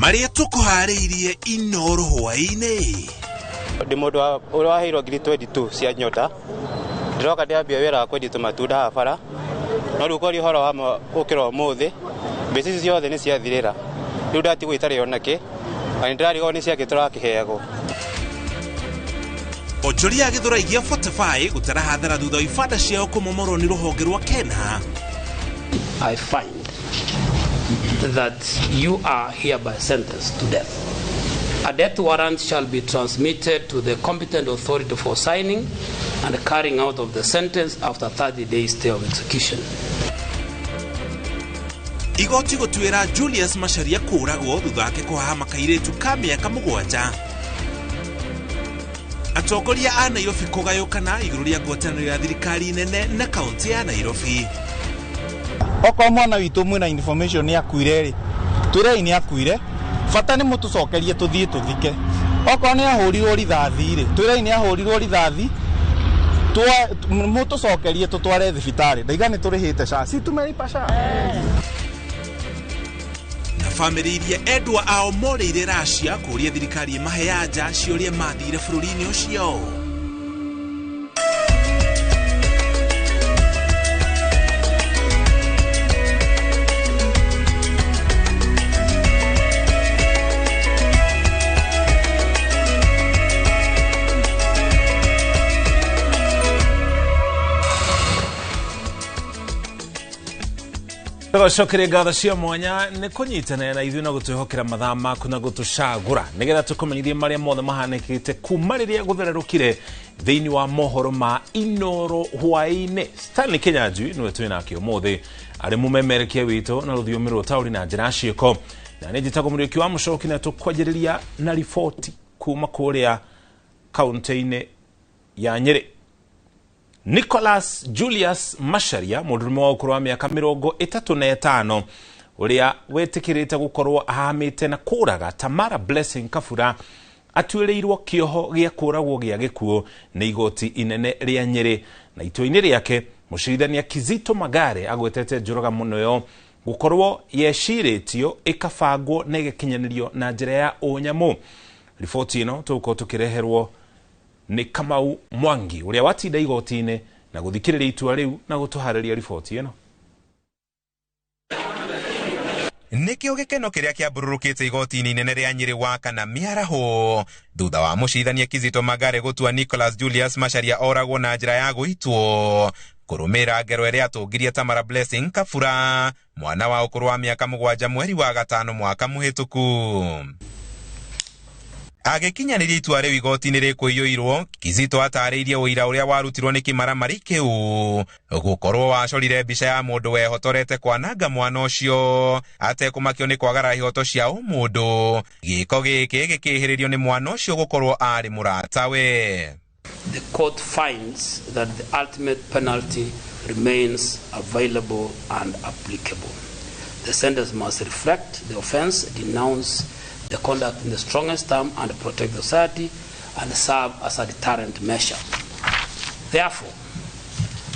Marĩa tũkũharĩirie Inooro hwaĩ-inĩ. Ndĩ mũndũ ũrĩa waheirwo ngiri 22 cia nyota, ndĩroka ndĩambia wĩra wa kwendia tũmatunda haha bara, no rĩu kwaria ũhoro wa ma gũkĩra ũmũthĩ, mbeca ici ciothe nĩ ciathirĩra, rĩu ndatigwo itarĩ ona kĩ, na nĩndĩrarigwo nĩ ciakĩ tũrakĩheagwo. Onjoria a Gĩthũrai gĩa 45 gũtara hathara thutha wa ibanda ciao kũmomorwo nĩ rũhonge rwa Kena. I find that you are hereby sentenced to death. A death warrant shall be transmitted to the competent authority for signing and carrying out of the sentence after 30 days stay of execution. Igoti gũtuĩra Julius Macharia kũũragwo thutha wake kũhahama kairĩtu ka mĩaka 7. Atongoria a Nairobi kũgayũkana igũrũ rĩa ngwatanĩro ya thirikari nene na kaunti ya Nairobi. Okorwo mwana witũ mwĩna information nĩ akuire rĩ, twĩrei nĩ akuire, bata nĩ mũtũcokerie tũthiĩ tũthike. Okorwo nĩ ahũrirwo rithathi rĩ, twĩrei nĩ ahũrirwo rithathi, mũtũcokerie tũtware thibitarĩ. Ndaiga nĩ tũrĩhĩte SHA, si tumelipa SHA. Na bamĩrĩ iria endwa ao morĩire Russia kũũria thirikari ĩmahe anja ciũria mathire bũrũri-inĩ ũcio. Tũgacokeria ngatho cia mwanya nĩ kũnyitanĩra na ithuĩ na gũtwĩhokera mathaa maku na gũtũcagũra nĩgetha tũkũmenyithie marĩa mothe mahanĩkĩte kuma rĩrĩa gũthererũkire thĩinĩ wa mohoro ma Inooro hwaĩ-inĩ. Stanley Kinyanjui nĩwe twĩ nake ũmũthĩ, arĩ mũmemerekia witũ na rũthiomi rwa ũtaũri na njĩra ciĩko, na nĩ njĩtagwo Mũriũki wa Mũcoki, na tũkwanjĩrĩria na riboti kuma kũrĩa kaunti-inĩ ya Nyĩrĩ. Nicholas Julius Macharia, mũndũrũme wa ũkũrũ wa mĩaka 35, ũrĩa wĩtĩkĩrĩte gũkorwo ahamĩte na kũraga Tamara Blessing Kabura, atuĩrĩirwo kĩoho gĩa kũragwo gĩa gĩkuũ nĩ igoti inene rĩa Nyĩrĩ. Na itua-inĩ rĩake, mũcirithania Kizito Magare agwetete njũraga mũno ĩyo gũkorwo yecirĩtio, ĩkabangwo na ĩgakinyanĩrio na njĩra ya ũnyamũ. Riboti ĩno tũgũkorwo tũkĩreherwo nĩ Kamau Mwangi ũrĩa watinda igoti-inĩ na gũthikĩrĩria itua rĩu na gũtũharĩria riboti ĩno. Nĩkĩo gĩkeno kĩrĩa kĩambũrũrũkĩte igoti-inĩ inene rĩa Nyĩrĩ wa kana mĩaraho thutha wa mũcirithania Kizito Magare gũtua Nicholas Julius Macharia oragwo na njĩra ya gũitwo kũrũmĩrĩra ngero ĩrĩa atũngirie Tamara Blessing Kabura, mwana wa ũkũrũ wa mĩaka 7 mweri wa 5 mwaka mũhĩtũku. Agĩkinyanĩria itua rĩu igoti-inĩ rĩkũiyũirwo, Kizito atarĩirie ũira ũrĩa warutirwo nĩ kĩmaramari kĩu gũkorwo wacorire mbica ya mũndũ wehotorete kwananga mwana ũcio atekũmakio nĩ kwagarara ihoto cia ũmũndũ. Gĩko gĩkĩ gĩkĩhĩrĩrio nĩ mwana ũcio gũkorwo arĩ mũratawe. The court finds that the ultimate penalty remains available and applicable. The sentence must reflect the offense, denounce the conduct in the strongest term, and protect the society and serve as a deterrent measure. Therefore,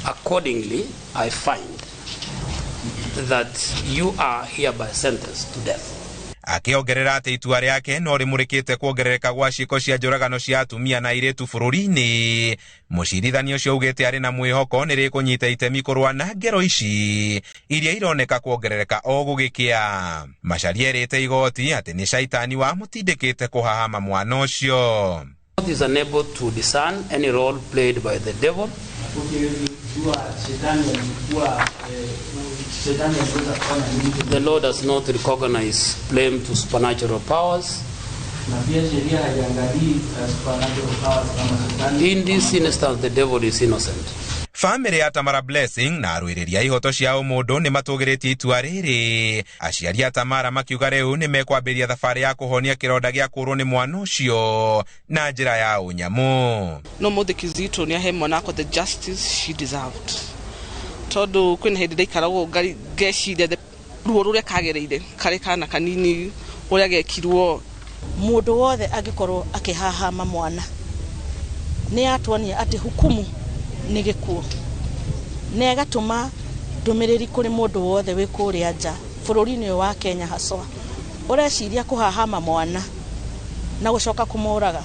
accordingly, I find that you are hereby sentenced to death. Akĩongerera atĩ itua rĩake no rĩmũrĩkĩte kuongerereka gwa ciĩko cia njũragano cia atumia na airĩtu bũrũri-inĩ. Mũcirithania ũcio augĩte arĩ na mwĩhoko nĩ rĩkũnyita itemi kũrũa na ngero ici iria ironeka kuongerereka o gũgĩkĩa. Macharia erĩte igoti atĩ nĩ caitani wamũtindĩkĩte kũhahama mwana ũcio. Is unable to discern any role played by the devil. The law does not recognize blame to supernatural powers. In this instance, the devil is innocent. Famĩlĩ ya Tamara Blessing na arũĩrĩri a ihoto cia ũmũndũ nĩ matũgĩrĩtie itua rĩrĩ. Aciari a Tamara makiuga rĩu nĩ mekwambĩrĩria thabarĩ ya kũhonia kĩronda gĩa kũũrwo nĩ mwana ũcio na njĩra ya ũnyamũ. No mũthĩ Kizito nĩ ahe mwana wakwa the justice she deserved. Tondũ kwĩna hĩndĩ ndaikaragwo ngeciria ruo rũrĩa kagereire karĩ kana kanini ũrĩa gekirwo. Mũndũ wothe angĩkorwo akĩhahama mwana nĩ atuonia atĩ hukumu nĩ gĩkuũ, na ĩgatũma ndũmĩrĩri kũrĩ mũndũ wothe wĩ kũrĩa nja bũrũri-inĩ ũyũ wa Kenya haswa, Ũreciria kũhahama mwana na gũcoka kũmũraga.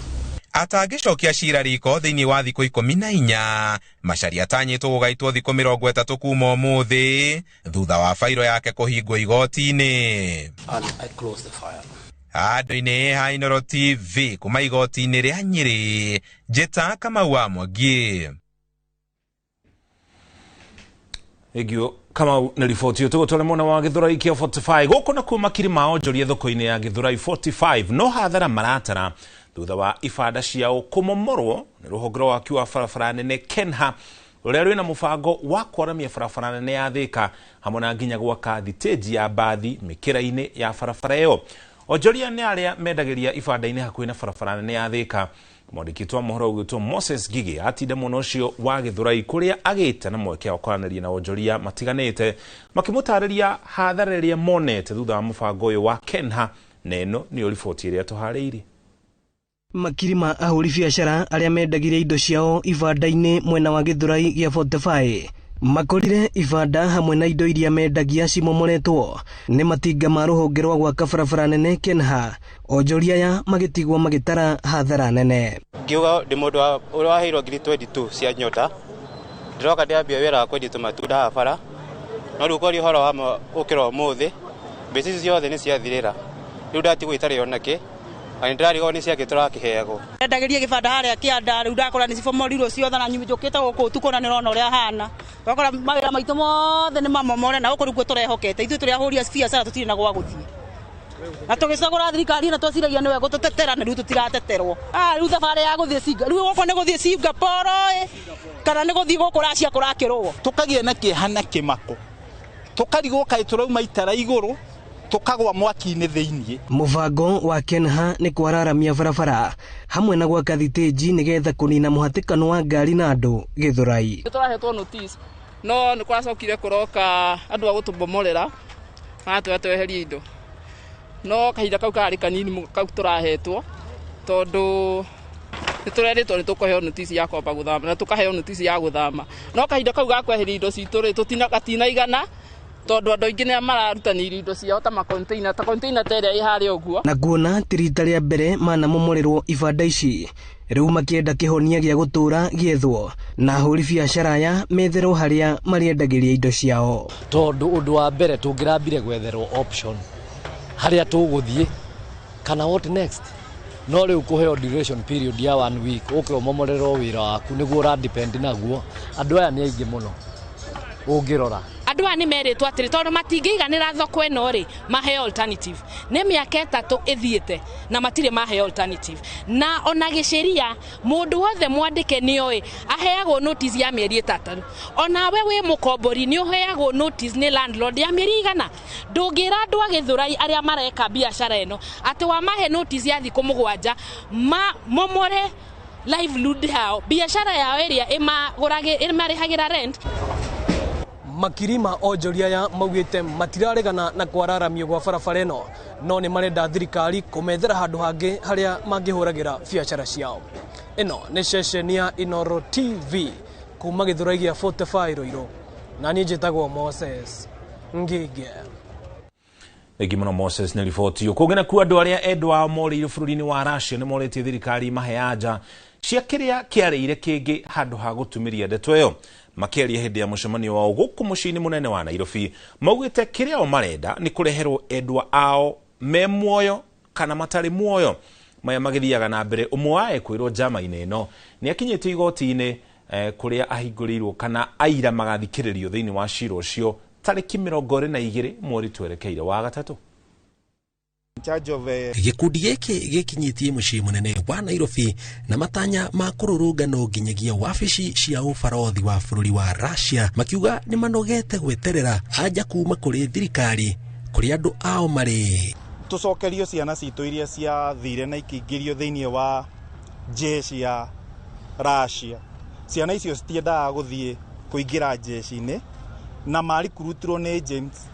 Atangĩcokia cira riko thĩinĩ wa thikũ 14, Macharia atanyĩtwo gũgaitwo thikũ 30 kuma ũmũthĩ thutha wa bairo yake kũhingwo igoti-inĩ. And I close the file. Andũ-inĩ ha Inooro TV kuma igoti-inĩ rĩa Nyĩrĩ, Njĩta Kamau wa Mwangi. Ĩngĩ Kamau nĩ riboti ĩyo tũgũtware mwena wa Gĩthũrai kĩa 45 gũkũ nakuo makiri ma onjoria thoko-inĩ ya Gĩthũrai 45 no hathara maratara thutha wa ibanda ciao kũmomorwo nĩ rũhonge rwa waki wa barabara nene Kenha rũrĩa rwĩna mũbango wa kwaramia barabara nene ya Thĩka hamwe na nginya gwaka thitĩnji ya mbathi mĩkĩra-inĩ ya barabara ĩyo. Onjoria nĩ arĩa mendagĩria ibanda-inĩ hakuhĩ na barabara nene ya Thĩka. Mwandĩki wa mohoro ũgwĩtwo Moses Ngigĩ atinda mwena ũcio wa Gĩthũrai kũrĩa agĩte na mweke wa kwaranĩria na onjoria matiganĩte makĩmũtarĩria hathara ĩrĩa monete thutha wa mũbango ũyũ wa Kenha, na ĩno nĩyo riboti ĩrĩa tũharĩirie. Makiri ma ahũri biacara arĩa mendagirie indo ciao ibanda-inĩ mwena wa Gĩthũrai gĩa 45 makorire ibanda hamwe na indo iria mendagia cimomoretwo nĩ matinga ma rũhonge rwa gwaka barabara nene Kenha. Onjoria aya magĩtigwo magĩtara hathara nene. Ngiuga ndĩ mũndũ ũrĩa waheirwo ngiri 22 cia nyota, ndĩroka ndĩambia wĩra wa kwendia tũmatunda haha bara, no rĩu kwaria ũhoro wa ma ũkĩra ũmũthĩ, mbeca ici ciothe nĩ ciathirĩra, rĩu ndatigwo itarĩ ona kĩ, na nĩndĩrarigwo nĩ ciakĩ tũrakĩheagwo. Ndendagĩria gĩbanda harĩa kĩanda, rĩu ndakora nĩ cibomorirwo ciothe na njũkĩte gũkũ ũtukũ na nĩrona ũrĩa hana. Wakora mawĩra maitũ mothe nĩ mamomore na gũkũ nĩkuo tũrehokete. Ithuĩ tũrĩ ahũri a biacara tũtirĩ na gwa gũthiĩ. Na tũgĩcagũra thirikari na tweciragia nĩwe gũtũtetera na rĩu tũtirateterwo. Rĩu thabarĩ ya gũthiĩ Singapore, rĩu gũkũ nĩ gũthiĩ Singapore ĩ, kana nĩ gũthiĩ gũkũ Russia kũrakĩrwo. Tũkagĩa na kĩeha na kĩmako, tũkarigwo kaĩ tũrauma itara igũrũ tũkagwa mwaki-inĩ thĩiniĩ. Mũbango wa Kenha nĩ kwararamia barabara hamwe na gwaka thitĩnji nĩgetha kũnina mũhatĩkano wa ngari na andũ Gĩthũrai. Nĩtũrahetwo notice no nĩ kũracokire kũroka andũ a gũtũbomorera maratwĩra tweherie indo, no kahinda kau karĩ kanini kau tũrahetwo tondũ nĩtũrerĩtwo nĩtũkũheo notice ya kwamba gũthama na tũkaheo notice ya gũthama, no kahinda kau ga kweheria indo citũ rĩ gatinaigana tondũ andũ aingĩ nĩ mararutanĩirie indo ciao ta makonteina, ta container ta ĩrĩa ĩ harĩa ũguo. Na kuona ti rita rĩa mbere manamomorerwo ibanda ici, rĩu makĩenda kĩhonia gĩa gũtũũra gĩethwo na ahũri biacara aya metherwo harĩa marĩendagĩria indo ciao. Tondũ ũndũ wa mbere tũngĩrambire gwetherwo option harĩa tũgũthiĩ kana what next, no rĩu kũheo duration period ya 1 week ũke ũmomorerwo wĩra waku nĩguo ũra depend naguo. Andũ aya nĩ aingĩ mũno ũngĩrora. Andũ aya nĩ merĩtwo atĩrĩ tondũ matingĩiganĩra thoko ĩno rĩ, maheo alternative. Nĩ mĩaka 3 ĩthiĩte na matirĩ maheo alternative. Na ona gĩcĩria mũndũ wothe mwandĩke nĩoĩ aheagwo notice ya mĩeri 3. Onawe wĩ mũkombori nĩ ũheagwo notice nĩ landlord ya mĩeri 100. Ndũngĩra andũ a Gĩthũrai arĩa mareka biacara ĩno atĩ wamahe notice ya thikũ 7 mamomore livelihood yao, biacara yao ĩrĩa ĩmarĩhagĩra rent. Makiri ma onjoria aya maugĩte matiraregana na kwararamio gwa barabara ĩno, no nĩ marenda thirikari kũmethera handũ hangĩ harĩa mangĩhũragĩra biacara ciao. Ĩno nĩ ceceni ya Inooro TV kuma Gĩthũrai gĩa 45 Ruiru, na niĩ njĩtagwo Moses Ngige. Thengi mũno Moses nĩ riboti. Kũngĩ nakuo andũ arĩa endwa ao morĩire bũrũri-inĩ wa Russia nĩ morĩtie thirikari mahe anja cia kĩrĩa kĩarĩire kĩngĩ handũ ha gũtumĩria ndeto ĩyo. Makĩaria hĩndĩ ya mũcemanio wao gũkũ mũciĩ-inĩ mũnene wa Nairobi, maugĩte kĩrĩa o marenda nĩ kũreherwo endwa ao me muoyo kana matarĩ muoyo. Maya magĩthiaga na mbere ũmwe wa ekwĩrwo njama-inĩ ĩno nĩ akinyĩte igoti-inĩ kũrĩa ahingũrĩirwo kana aira magathikĩrĩrio thĩinĩ wa cira ũcio tarĩki 22 mweri twerekeire wa gatatũ. Gĩkundi gĩkĩ gĩkinyĩtie mũciĩ mũnene wa Nairobi na matanya ma kũrũrũngano nginyagia wabici cia ũbarothi wa bũrũri wa Russia, makiuga nĩ manogete gweterera anja kuma kũrĩ thirikari kũrĩa andũ ao marĩ. Tũcokerio ciana citũ iria ciathire na ikĩingĩrio thĩinĩ wa jeshi ya Russia. Ciana icio citiendaga gũthiĩ kũingĩra jeshi-inĩ na marikurutirwo nĩ agents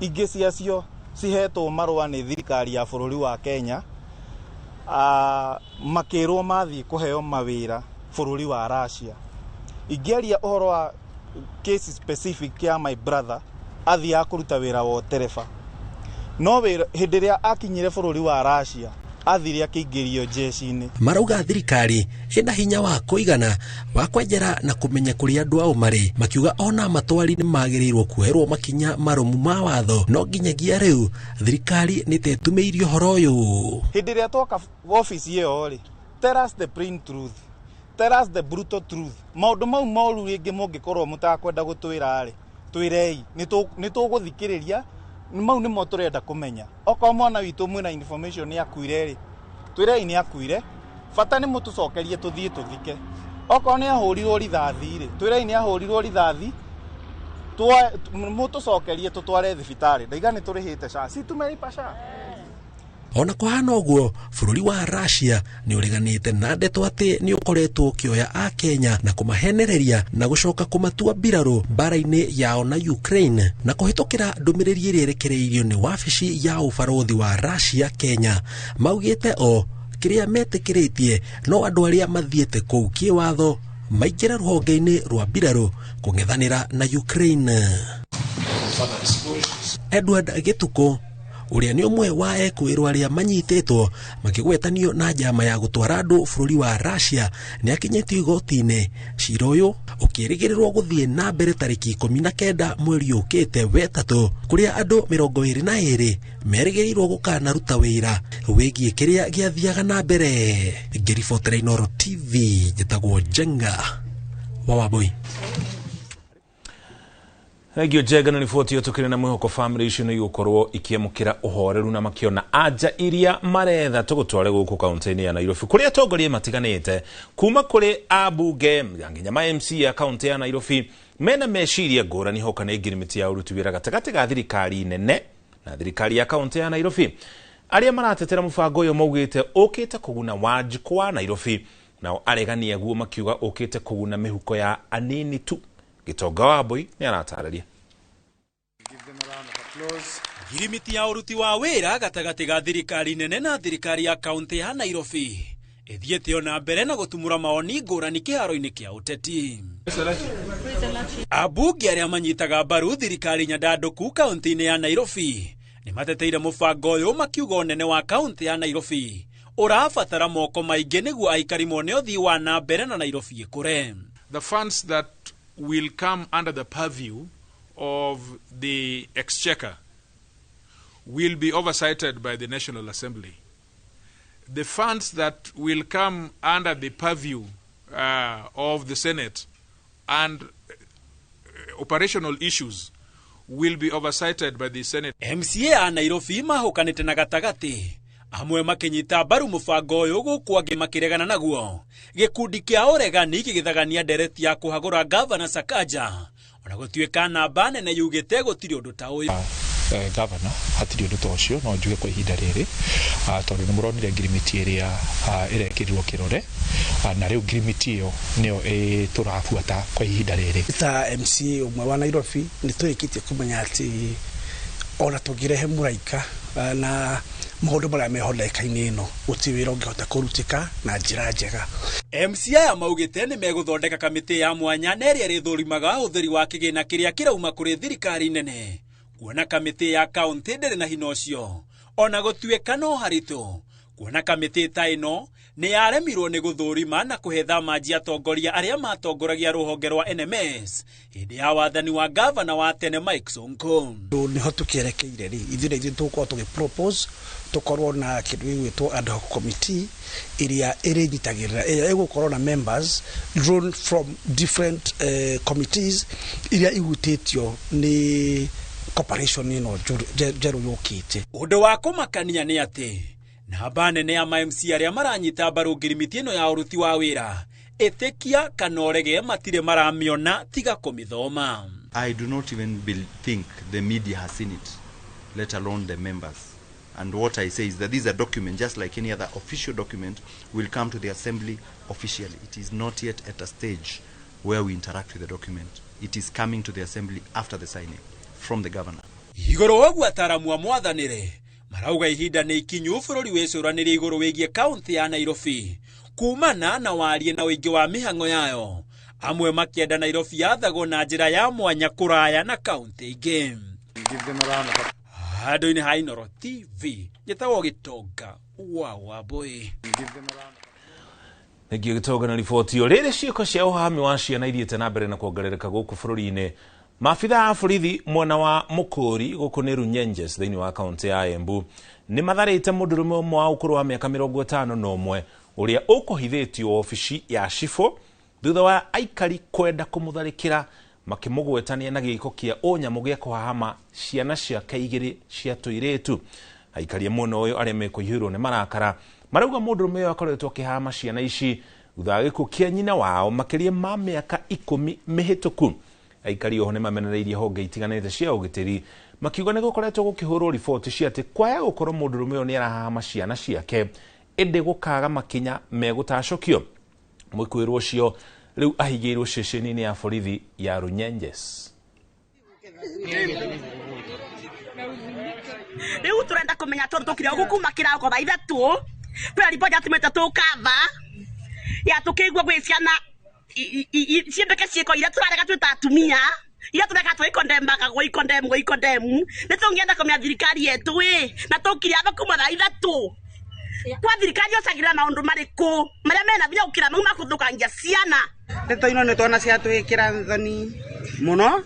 ingĩ ciacio cihetwo marũa nĩ thirikari ya bũrũri wa Kenya, makĩrwo mathiĩ kũheo mawĩra bũrũri wa Russia. Ingĩaria ũhoro wa case specific ya my brother, athiaga kũruta wĩra wa ũtereba. No hĩndĩ ĩrĩa akinyire bũrũri wa Russia athire akĩingĩrio jeshi-inĩ. Marauga thirikari ĩna hinya wa kũigana wa kwenjera na kũmenya kũrĩa andũ ao marĩ, makiuga ona matwari nĩ magĩrĩirwo kuoerwo makinya marũmu ma watho, no nginyagia rĩu thirikari nĩ tetumĩirie ũhoro ũyũ. Hĩndĩ ĩrĩa twoka obici ĩyo rĩ, tell us the plain truth, tell us the brutal truth. Maũndũ mau moru rĩngĩ mũngĩkorwo mũtakwenda gũtwĩra rĩ, twĩrei, nĩ tũgũthikĩrĩria. Mau nĩmo tũrenda kũmenya. Okorwo mwana witũ mwĩna information nĩ akuire rĩ, twĩrei nĩ akuire, bata nĩ mũtũcokerie tũthiĩ tũthike. Okorwo nĩ ahũrirwo rithathi rĩ, twĩrei nĩ ahũrirwo rithathi, mũtũcokerie tũtware thibitarĩ. Ndaiga nĩ tũrĩhĩte SHA, si tumelipa SHA. Ona kũhana ũguo, bũrũri wa Russia nĩ ũreganĩte na ndeto atĩ nĩ ũkoretwo ũkĩoya a Kenya na kũmahenereria na gũcoka kũmatua mbirarũ mbara-inĩ yao na Ukraine, na kũhĩtũkĩra ndũmĩrĩri ĩrĩa ĩrekereirio nĩ wabici ya ũbarũthi wa Russia Kenya. Maugĩte o kĩrĩa metĩkĩrĩtie no andũ arĩa mathiĩte kũu kĩwatho maingĩre rũhonge-inĩ rwa mbirarũ kũng'ethanĩra na Ukraine. Edward Gĩtukũ ũrĩa nĩ ũmwe wa ekwĩrwo arĩa manyitĩtwo makĩgwetanio na njama ya gũtwara andũ bũrũri wa Russia nĩ akinyĩtio igoti-inĩ. Cira ũyũ ũkĩrĩgĩrĩrwo gũthiĩ na mbere tarĩki 19 mweri ũkĩte wetatũ, kũrĩa andũ 22 merĩgĩrĩirwo gũkanaruta wĩra wĩgiĩ kĩrĩa gĩathiaga na mbere. Ngĩribotera Inooro TV, njĩtagwo Njenga wa Wambui. Thengio Njenga na riboti ĩyo. Tũkĩrĩ na mwĩhoko famĩlĩ icio nĩ igũkorwo ikĩamũkĩra ũhoreru na makĩona anja iria maretha. Tũgũtware gũkũ kaunti-inĩ ya Nairobi kũrĩa atongoria matiganĩte kuma kũrĩ ambunge nginya ma MC ya kaunti ya Nairobi mena meciria ngũrani hoka nĩ ngirimiti ya ũruti wĩra gatagatĩ ga thirikari nene na thirikari ya kaunti ya Nairobi. Arĩa maratetera mũbango ũyũ maugĩte ũkĩte kũguna Wanjikũ wa Nairobi, nao aregani aguo makiuga ũkĩte kũguna mĩhuko ya anini tu. Gĩtonga wa Mbui nĩ aratarĩria. Ngirimiti ya ũruti wa wĩra gatagatĩ ga thirikari nene na thirikari ya kaunti ya Nairobi ĩthiĩte ona mbere na gũtumũra mawoni ngũrani kĩharo-inĩ kĩa ũteti. Ambunge arĩa manyitaga mbaru thirikari nyandandũku kaunti-inĩ ya Nairobi nĩ mateteire mũbango ũyũ makiuga ũnene wa kaunti ya Nairobi ũrabatara moko maingĩ nĩguo aikari mone ũthii wa na mbere na Nairobi ĩkũre. The funds that will come under the purview of the exchequer will be oversighted by the National Assembly. The funds that will come under the purview of the Senate and operational issues will be oversighted by the Senate. MCA a Nairobi mahũkanĩte na gatagatĩ, amwe makĩnyita mbaru mũbango ũyũ gũkũ angĩ makĩregana naguo. Gĩkundi kĩa ũregani gĩgĩthagania ndereti ya kũhagũra Gavana Sakaja, ona gũtuĩka namba nene yugĩte gũtirĩ ũndũ ta ũyũ. Gavana hatirĩ ũndũ ta ũcio, no njuge kwa ihinda rĩrĩ, tondũ nĩ mũronire ngirimiti ĩrĩa ĩrekĩrirwo kĩrore, na rĩu ngirimiti ĩyo nĩyo tũrabuata kwa ihinda rĩrĩ. Ta MCA ũmwe wa Nairobi nĩ tũrĩkĩtie kũmenya atĩ ona tũngĩrehe mũraika na maũndũ marĩa meho ndagĩka-inĩ ĩno gũtirĩ wĩra ũngĩhota kũrutĩka na njĩra njega. MCA aya maugĩte nĩ megũthondeka kamĩtĩ ya mwanya na ĩrĩa ĩrĩthũrimaga ũtheri wa kĩgĩna kĩrĩa kĩrauma kũrĩ thirikari nene, kuona kamĩtĩ ya kaunti ndĩrĩ na hinya ũcio. Ona gũtuĩka no haritũ kuona kamĩtĩ ta ĩno nĩ yaremirwo nĩ gũthũrima na kũhe thamanji atongoria arĩa matongoragia rũhonge rwa NMS hĩndĩ ya wathani wa gavana wa tene Mike Sonko. Nĩho tũkĩerekeire rĩ, ithuĩ na ithuĩ tũgũkorwo tũgĩ propose tũkorwo na kĩndũ gĩgwĩtwo ad hoc committee ĩrĩa ĩrĩnyitagĩrĩra, ĩrĩa ĩgũkorwo na members drawn from different committees iria ihutĩtio nĩ corporation ĩno njerũ yũkĩte. Ũndũ wa kũmakania nĩ atĩ namba nene ya ma-MC arĩa maranyita mbaru ngirimiti ĩno ya ũruti wa wĩra ĩtĩkia kana ũrege matirĩ maramĩona tiga kũmĩthoma. I do not even think the media has seen it, let alone the members. And what I say is that this is a document, just like any other official document, will come to the assembly officially. It is not yet at a stage where we interact with the document. It is coming to the assembly after the signing from the governor. Igũrũ ũguo ataramu a mwathanĩre marauga ihinda nĩ ikinyu bũrũri wĩcũranĩrie igũrũ wĩgiĩ kaunti ya Nairobi kumana na warie na ũingĩ wa mĩhang'o yayo, amwe makĩenda Nairobi yathagwo na njĩra ya mwanya kũraya na kaunti ingĩ. Handũ-inĩ ha Inooro TV njĩtagwo Gĩtonga wa Wambũi. Nĩngĩ gĩtonga na riboti ĩyo. Rĩrĩ ciĩko cia ũhahami wa ciana ithiĩte na mbere na kuongerereka gũkũ bũrũri-inĩ, maabitha a borithi mwena wa Mũkũri gũkũ nĩ Runyenjes thĩinĩ wa kaũntĩ ya Embu nĩ matharĩte mũndũrũme ũmwe wa ũkũrũ wa mĩaka 51 ũrĩa ũkũhithĩtio wabici ya cibũ thutha wa aikari kwenda kũmũtharĩkĩra makĩmũgwetania na gĩko kĩa ũnyamũ gĩa kũhahama ciana ciake igĩrĩ cia tũirĩtu. Aikari a mwena ũyũ arĩa mekũihũirwo nĩ marakara marauga mũndũrũme ũyũ akoretwo akĩhama ciana ici thutha wa gĩkuũ kĩa nyina wao makĩria ma mĩaka 10 mĩhĩtũku. Aikari oho nĩ mamenereirie honge itiganĩte cia ũgitĩri makiuga nĩ gũkoretwo gũkĩhũrwo riboti cia atĩ kwaya gũkorwo mũndũrũme ũyũ nĩ arahama ciana ciake ĩndĩ gũkaga makinya megũtacũkio. Mwĩkũĩrwo ũcio rĩu ahingĩirwo ceceni-inĩ ya borithi ya Runyenjes. Rĩu tũrenda kũmenya tondũ tũkire ũguo kuma kĩroko thaa 3 twĩra riboti atumĩte tũkatha ya tũkĩigua gwĩ ciana ciĩmbĩke ciĩko iria tũrarega twĩ ta atumia iria tũreka twĩkondembaga gwĩkondemu gwĩkondemu. Nĩ tũngĩenda kũmenya thirikari yetu ĩ na tũkire aba kuma thaa 3 kwa thirikari yocagĩrĩra maũndũ marĩkũ marĩa mena hinya gũkĩra mau ma kũthũkangia ciana. Ndeto ino nĩ twona ciatwĩkĩra thoni mũno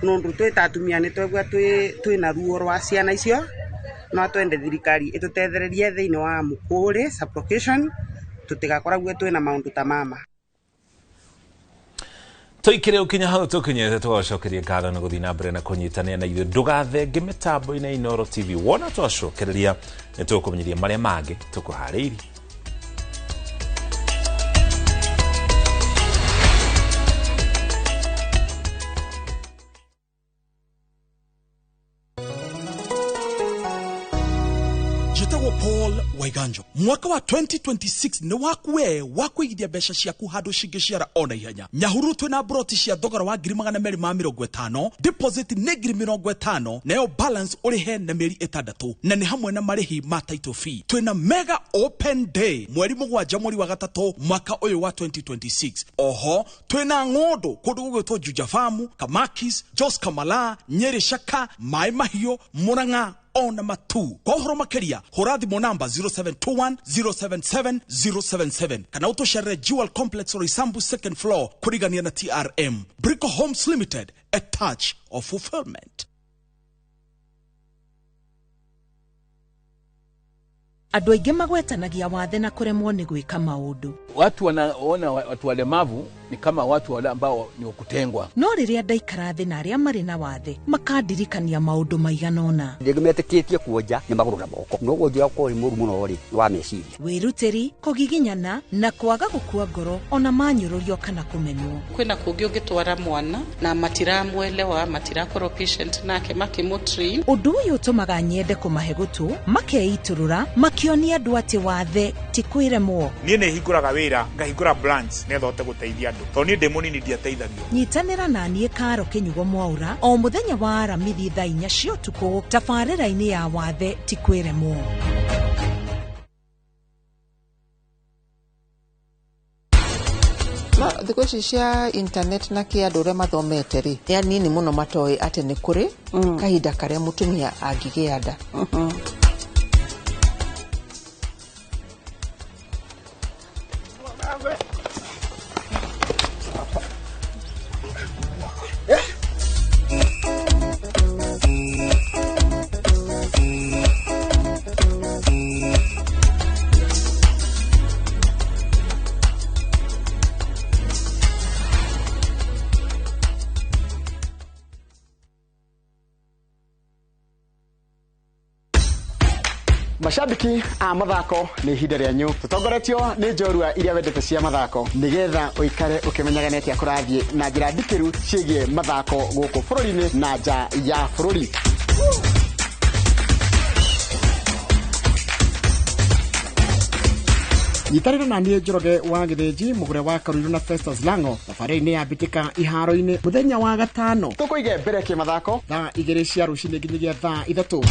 nũndũ twĩ ta atumia nĩ twegua twĩna ruo rwa ciana icio no twende thirikari ĩtũtethererie thĩinĩ wa Mũkũrĩ sub-location tũtigakoragwo twĩna maũndũ ta mama. Tũikire ũkinya hau tũkinyĩte tũgacokeria ngatho nĩ gũthiĩ na mbere na kũnyitanĩra na ithuĩ. Ndũgathenge mĩtambo-inĩ Inooro TV wona twacokereria nĩ tũkũmenyithia marĩa mangĩ tũkũharĩirie. Njĩtagwo Paul Waiganjo. Mwaka wa 2026 nĩ waku we wa kũigithia mbeca ciaku handũ cingĩciara ona ihenya. Nyahururu twĩna broti cia thogora wa 250,000, deposit nĩ 50,000, nayo balance ũrĩhe na mĩeri 6, na nĩ hamwe na marĩhi ma title fee. Twĩna mega open day mweri 7 mweri wa 3 mwaka ũyũ wa 2026. Oho twĩna ng'ũndũ kũndũ gũgwĩtwo Juja Farm, Kamakis, Jos Kamala, Nyeri Shaka, Mai Mahiũ, Murang'a ona matu. Kwa ũhoro makĩria hũra thimũ namba 0721 077 077 kana ũtũcerere Jewel Complex Roysambu second floor kũrigania na TRM. Brico Homes Limited, a touch of fulfillment. Andũ aingĩ magwetanagia wathe na kũremwo nĩ gwĩka maũndũ. Watu wanaona watu walemavu ni kama watu wale ambao ni wakutengwa. No rĩrĩa ndaikara thĩ na arĩa marĩ na wathe makandirikania maũndũ maigana ũna. Rĩngĩ metĩkĩtie kuonja nĩ magũrũ na moko. No wonja ũkorwo wĩ mũru mũno rĩ wa meciria. Wĩrutĩri, kũgiginyana na kwaga gũkua ngoro ona manyũrũrio kana kũmenwo. Kwĩna kũngĩ ũngĩtwara mwana na matiramwelewa, matirakorwo patient nake makĩmũtrain. Ũndũ ũyũ ũtũmaga nyende kũmahe gũtũ, makeitũrũra, makĩonia andũ atĩ wathe ti kwĩremwo. Niĩ nĩ hingũraga wĩra, ngahingũra branch nĩgetha hote gũteithia andũ. Tondũ niĩ ndĩ mũnini ndiateithagio. Nyitanĩra na niĩ Karo Kĩnyugo Mwaũra o mũthenya wa Aramithi thaa 4 cia ũtukũ tabarĩra-inĩ ya wathe ti kwĩremwo. No thikũ ici cia internet na kĩ andũ ũrĩa mathomete rĩ, nĩ anini mũno matoĩ atĩ nĩ kũrĩ kahinda karĩa mũtumia angĩgĩa nda. Mashabiki a mathako nĩ ihinda rĩanyu tũtongoretio nĩ njorua iria wendete cia mathako nĩgetha ũikare ũkĩmenyaga nĩ atĩa kũrathiĩ na njĩra ndikĩru ciĩgiĩ mathako gũkũ bũrũri-inĩ na nja ya bũrũri. Nyitanĩra na niĩ Njoroge wa Gĩthĩnji mũgũre wa Karuiru na Festus Lango thabarĩ-inĩ ya mbĩtĩka iharo-inĩ mũthenya wa gatano tũkũige mbere kĩmathako thaa 2 cia rũcinĩ nginyagia thaa 3.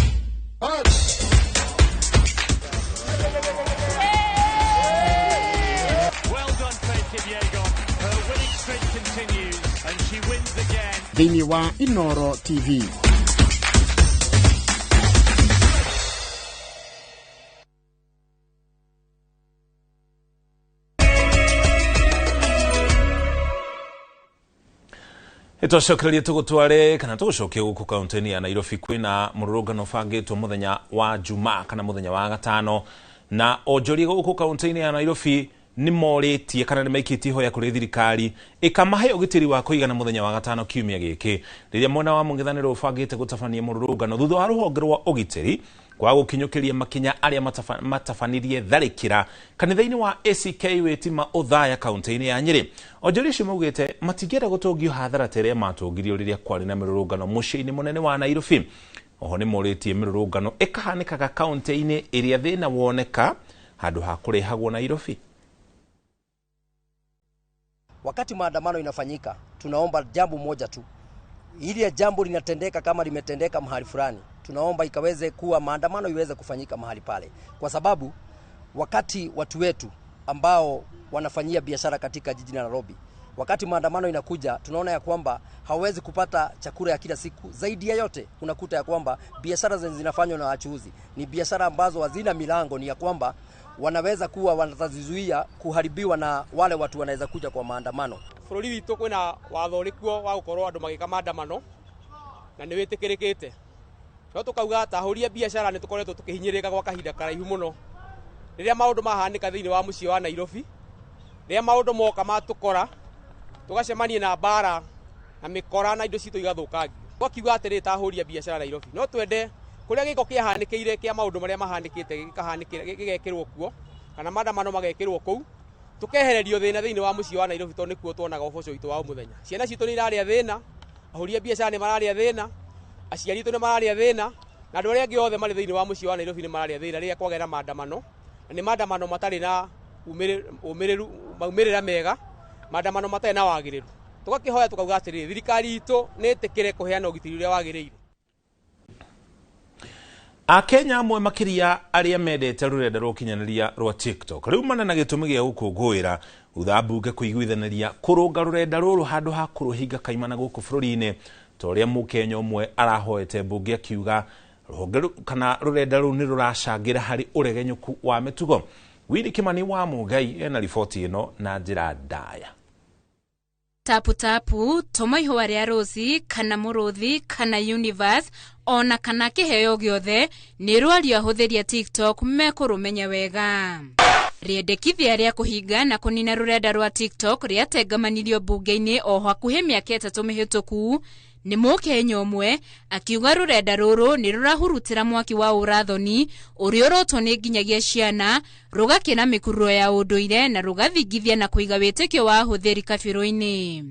Thĩinĩ wa Inooro TV. Nĩtwacokereria tũgũtware kana tũgũcokie gũkũ kaunti-inĩ ya Nairobi kwĩna mũrũrũngano ũbangĩtwo mũthenya wa Jumaa kana mũthenya wa gatano na onjoria gũkũ kaunti-inĩ ya Nairobi nĩ morĩtie kana nĩ maikĩtie ihoya kũrĩ thirikari ĩkamahe ũgitĩri wa kũigana mũthenya wa gatano kiumia gĩkĩ rĩrĩa mwena wa mũng'ethanĩro ũbangĩte gũtabania mũrũrũngano thutha wa rũhonge rwa ũgitĩri kwaga gũkinyũkĩria makinya arĩa matabanirie tharĩkĩra kanitha-inĩ wa ACK Witima Othaya kaunti-inĩ ya Nyĩrĩ. Onjoria acio maugĩte matingĩenda gũtũngio hathara ta ĩrĩa matũngirio rĩrĩa kwarĩ na mĩrũrũngano mũciĩ-inĩ mũnene wa Nairobi. Oho nĩ morĩtie mĩrũrũngano ĩkahanĩkaga kaunti-inĩ ĩrĩa thĩna woneka handũ ha kũrehagwo Nairobi. Wakati maandamano inafanyika, tunaomba jambo moja tu. Ile jambo linatendeka kama limetendeka mahali fulani, tunaomba ikaweze kuwa maandamano iweze kufanyika mahali pale. Kwa sababu wakati watu wetu ambao wanafanyia biashara katika jiji la Nairobi, wakati maandamano inakuja, tunaona ya kwamba hawezi kupata chakula ya kila siku. Zaidi ya yote, unakuta ya kwamba biashara zinafanywa na wachuuzi ni biashara ambazo hazina milango, ni ya kwamba wanaweza kuwa wanazizuia kuharibiwa na wale watu wanaweza kuja kwa maandamano. Bũrũri witũ kwĩna watho ũrĩkuo wa gũkorwo andũ magĩka maandamano na nĩ wĩtĩkĩrĩkĩte. No tũkauga ta ahũri a biacara nĩ tũkoretwo tũkĩhinyĩrĩrĩka gwa kahinda karaihu mũno. Rĩrĩa maũndũ mahanĩka thĩinĩ wa mũciĩ wa Nairobi, rĩrĩa maũndũ moka matũkora, tũgacemania na mbara na mĩkora na indo citũ igathũkangio. Twakiuga atĩrĩ ta ahũri a biacara Nairobi, no twende kũrĩa gĩko kĩahanĩkĩire kĩa maũndũ marĩa mahanĩkĩte gĩgekĩrwo kuo kana maandamano magekĩrwo kũu, tukehererio thĩna thĩinĩ wa mũciĩ wa Nairobi tondũ nĩkuo tuonaga ũboco witũ wa mũthenya. Ciana citũ nĩ irarĩa thĩna, ahũri a biacara nĩ mararĩa thĩna, aciari aitũ nĩ mararĩa thĩna, na andũ arĩa angĩ othe marĩ thĩinĩ wa mũciĩ wa Nairobi nĩ mararĩa thĩna rĩrĩa kwagĩa na maandamano, na nĩ maandamano matarĩ na ũmĩrĩru, maumĩrĩra mega, maandamano matarĩ na wagĩrĩru. Tũgakĩhoya tũkauga atĩrĩrĩ, thirikari itũ nĩ ĩtĩkĩre kũheana ũgitĩri ũrĩa wagĩrĩire. Akenya amwe makĩria arĩa mendete rũrenda rwa ũkinyanĩria rwa TikTok rĩu mana na gĩtũmi gĩa gũkũngũĩra thutha mbunge kũiguithanĩria kũrũnga rũrenda rũrũ handũ ha kũrũhinga kaimana gũkũ bũrũri-inĩ ta ũrĩa mũkenya ũmwe arahoete mbunge akiuga rũhonge kana rũrenda rũu nĩ rũracangĩra harĩ ũregenyũku wa mĩtugo. Willy Kimani wa Mũngai ena riboti ĩno na njĩra ndaya. Tapu tapu, toma ihũa rĩa rũci, kana mũrũthi, kana universe, ona kana kĩheo gĩothe, nĩ rwario ahũthĩri a TikTok mekũrũmenya wega. Rĩendekithia rĩa kũhinga na kũnina rũrenda rwa TikTok rĩatengamanirio mbunge-inĩ o hakuhĩ mĩaka 3 mĩhĩtũku nĩ mũkenya ũmwe akiuga rũrenda rũrũ nĩ rũrahurutĩra mwaki wa ũrathoni ũrĩa ũrotwo nĩ nginyagia ciana, rũgakĩra mĩkururo ya ũndũire na rũgathingithia na kũiga wĩtĩkio wa ahũthĩri kabirũ-inĩ.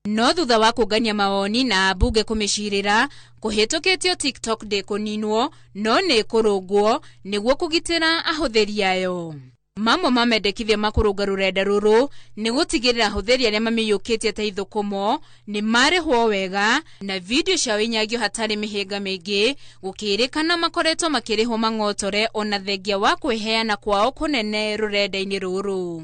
No thutha wa kũngania mawoni na mbunge kũmĩcirĩra, kũhĩtũkĩtio TikTok ndĩkũninwo no nĩ kũrũngwo nĩguo kũgitĩra ahũthĩri ayo. Mamwe ma mendekithia ma kũrũnga rũrenda rũrũ nĩ gũtigĩrĩra ahũthĩri arĩa mamĩiyũkĩtie ta ithũkũmo nĩ marĩhwo wega na video ciao inyagio hatarĩ mĩhĩnga mĩingĩ, gũkĩrĩkana makoretwo makĩrĩhwo mang'otore ona thengia wa kwĩheana kwao kũnene rũrenda-inĩ rũrũ.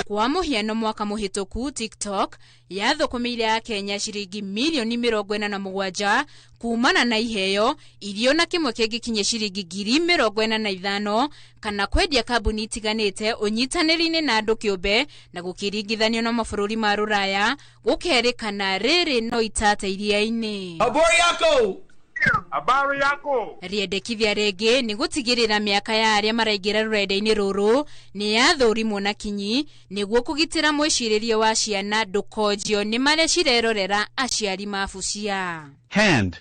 Kwa mũhiano mwaka mũhĩtũku TikTok yathũkũmĩire Akenya ciringi mirioni 47 kumana na iheo irio na kĩmwe kĩngĩkinyia ciringi 45,000 kana kwendia kambuni itiganĩte ũnyitanĩri-inĩ na andũ kĩũmbe na gũkĩringithanio na mabũrũri ma rũraya gũkerĩkana rĩrĩ no itata iria-inĩ. Habari yako! Habari yako! Rĩendekithia rĩngĩ nĩ gũtigĩrĩra mĩaka ya arĩa maraingĩra rũrenda-inĩ rũrũ nĩ yathũrimwo na kinyi nĩguo kũgitĩra mwĩcirĩrie wa ciana ndũkonjio nĩ marĩa cirerorera aciari mabucia. Hand.